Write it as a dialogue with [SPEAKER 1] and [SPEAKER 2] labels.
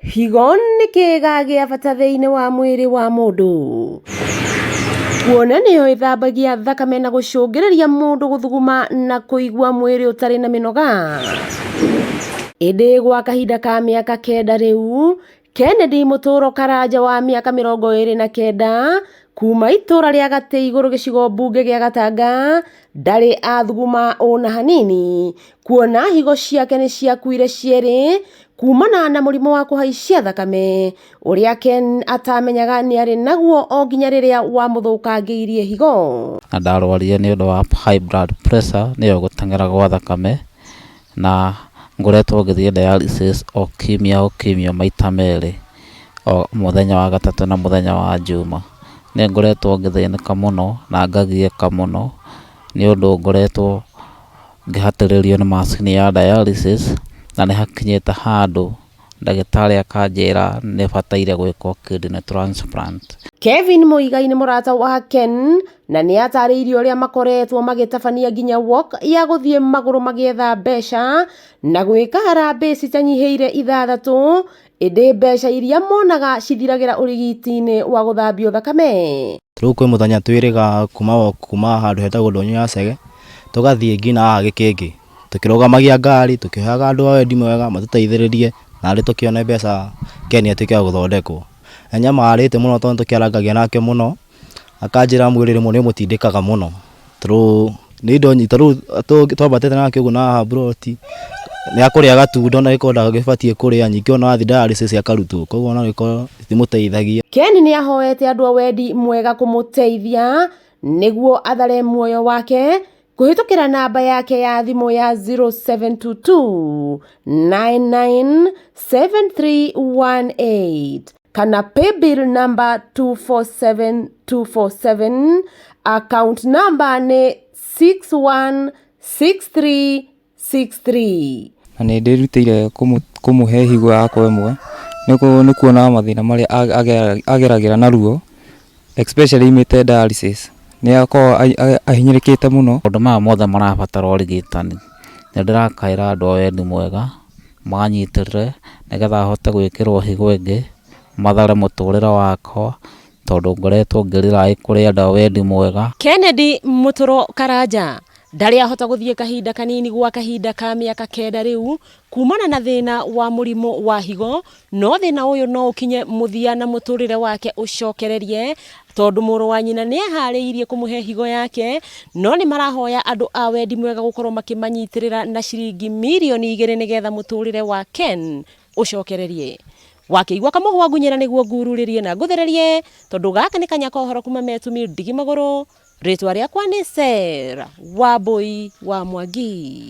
[SPEAKER 1] Higo nĩ kĩĩga gĩa bata thĩinĩ wa mwĩrĩ wa mũndũ, kuona nĩyo ĩthambagia thakame na gũcũngĩrĩria mũndũ gũthuguma na kũigua mwĩrĩ ũtarĩ na mĩnoga. Ĩndĩ gwa kahinda ka mĩaka 9 rĩu, Kennedy Mũtũro Karanja wa mĩaka 29 kuma itũra rĩa Gatĩ Igũrũ gĩcigo mbunge gĩa Gatanga ndarĩ athuguma ona hanini, kuona higo ciake nĩ ciakuire cierĩ kumana na mũrimũ wa kũhaicia thakame ũrĩa Ken atamenyaga nĩ arĩ naguo o nginya rĩrĩa wamũthũkangĩirie higo.
[SPEAKER 2] Na ndarwarire nĩ ũndũ wa high blood pressure, nĩyo gũteng'era gwa thakame, na ngoretwo ngĩthiĩ dialysis o kiumia o kiumia maita merĩ, o mũthenya wa gatatũ na mũthenya wa njuma. Nĩ ngoretwo ngĩthĩnĩka mũno na ngagiĩka mũno nĩ ũndũ ngoretwo ngĩhatĩrĩrio nĩ macini ya dialysis, na nĩ hakinyĩte handũ ndagĩtarĩ akanjĩra nĩ bataire gwĩkwo kidney transplant.
[SPEAKER 1] Kevin Muigai nĩ mũrata wa Ken na nĩ atarĩirie ũrĩa makoretwo magĩtabania nginya walk ya gũthiĩ magũrũ magĩetha mbeca na gwĩka harambee citanyihĩire 6, ĩndĩ mbeca iria monaga cithiragĩra ũrigiti-inĩ wa gũthambio thakame.
[SPEAKER 3] Rĩu kwĩ mũthenya twĩrĩga kuma handũ hetagwo ndũnyũ ya Cege, tũgathiĩ nginya haha Gĩkĩngĩ, tũkĩrũgamagia ngari, tũkĩhoyaga andũ a wendi mwega matũteithĩrĩrie narĩ tũkĩone mbeca Ken atuĩke wa gũthondekwo. Nĩ nyamarĩte mũno tondũ tũkĩarangagia nake mũno, akanjĩra mwĩrĩ rĩmwe nĩ ũmũtindĩkaga mũno, tondũ nĩ indo nyingĩ, ta rĩu twambatĩte nake ũguo na haha mburoti, nĩ akũrĩa gatunda ona gĩkorwo ndagĩbatiĩ kũrĩa, ningĩ ona athiĩ dialysis akarutwo, koguo no gĩkorwo itimũteithagia.
[SPEAKER 1] Ken nĩ ahoete andũ a wendi mwega kũmũteithia nĩguo athare muoyo wake kũhĩtũkĩra namba yake ya thimũ ya 0722 997318 kana paybill number 247247, account number nĩ 616363.
[SPEAKER 4] Na nĩ ndĩrutĩire kũmũhe higo yakwa ĩmwe nĩ kuona mathĩna marĩa ageragĩra na ruo, especially imĩte dialysis, nĩ akoragwo ahinyĩrĩkĩte mũno.
[SPEAKER 2] Maũndũ maya mothe marabatara ũrigitani. Nĩ ndĩrakaĩra andũ a wendi mwega manyitĩrĩre nĩgetha hote gwĩkĩrwo higo ĩngĩ, mathare mũtũrĩre wakwa, tondũ ngoretwo ngĩrĩra kũrĩ andũ a wendi mwega.
[SPEAKER 1] Kennedy Mũtũro Karanja ndarĩ ahota gũthiĩ kahinda kanini gwa kahinda ka mĩaka 9 rĩu kumana na thĩna wa mũrimũ wa higo, no thĩna ũyũ no ũkinye mũthia na mũtũrĩre wake ũcokererie, tondũ mũrũ wa nyina nĩ eharĩirie kũmũhe higo yake, no nĩ marahoya andũ a wendi mwega gũkorwo makĩmanyitĩrĩra na ciringi mirioni 2 nĩgetha mũtũrĩre wa Ken ũcokererie. Wakĩigua kamũhwa ngunyĩra nĩguo ngururĩrie na ngũthererie, tondũ gaka nĩ kanya ka ũhoro kuma Metumi ndigi magũrũ. Rĩtwa rĩakwa nĩ Sarah Wambui wa Mwangi.